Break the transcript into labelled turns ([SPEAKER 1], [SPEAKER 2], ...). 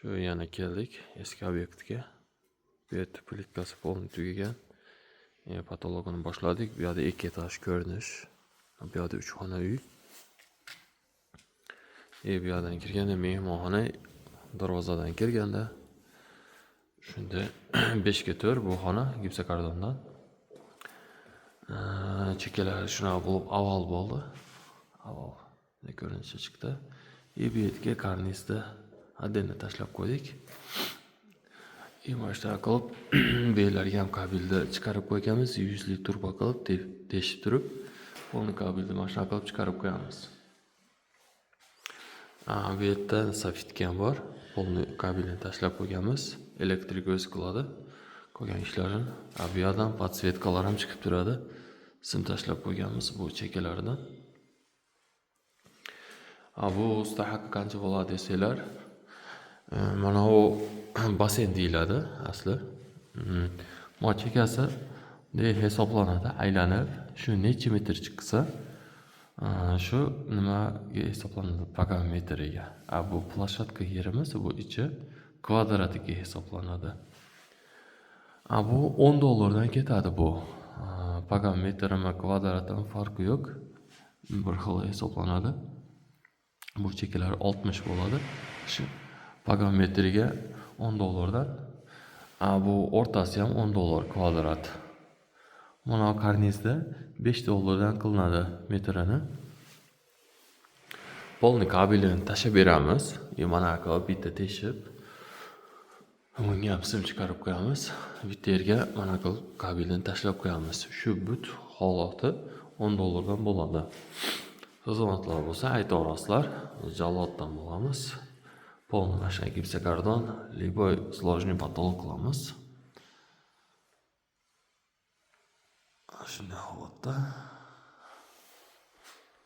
[SPEAKER 1] Shu yana keldik eski obyektga. Bu yerda plitkasi polni tugagan. Patologini boshladik. Bu yerda 2 etaj ko'rinish. Bu yerda 3 xona uy. Bu yerdan kirganda mehmonxona, darvozadan kirganda shunda 5 ga 4 bu xona gipsokardondan. Chekkalari shunaqa bo'lib oval bo'ldi. Oval ko'rinishi chiqdi. Bu yerga karnizda отдельно tashlab qo'ydik. Mana shunaqa qilib bu yerlarga ham kabelni chiqarib qo'yganmiz. 100 lik turba qilib teshib turib, polni kabelni mana shunaqa qilib chiqarib qo'yamiz. Bu yerda sofitka ham bor. Polni kabelni tashlab qo'yganmiz. Elektrik o'zi qiladi qolgan ishlarini. Bu yerdan подсветка lar ham chiqib turadi. Sim tashlab qo'yganmiz bu chekkalaridan. Bu usta haqqi qancha bo'ladi desanglar, mana u basseyn deyiladi asli. Mo chekkasi hisoblanadi, aylanib shu necha metr chiqsa, shu nimaga hisoblanadi, metriga. Bu площадка yerimiz, bu ichi kvadratiga hisoblanadi. Bu 10 dollardan ketadi bu. Metrimi, kvadratimi farqi yo'q. Bir xil hisoblanadi. Bu chekkalari 60 bo'ladi. Shu metriga 10 dollardan. Bu o'rtasi ham 10 dollar kvadrat. Mana karnizda 5 dollardan qilinadi metrini. Polni kabelini tashlab beramiz. Mana qilib bitta teshib, bunga ham sim chiqarib qo'yamiz. Bitta yerga mana qilib kabelini tashlab qo'yamiz. Shu but holati 10 dollardan bo'ladi. Xizmatlar bo'lsa aytaverasizlar. Jalotdan bo'lamiz. Полный mana shunaqa gipsokardon, любой сложный потолок qilamiz. Shunday holatda.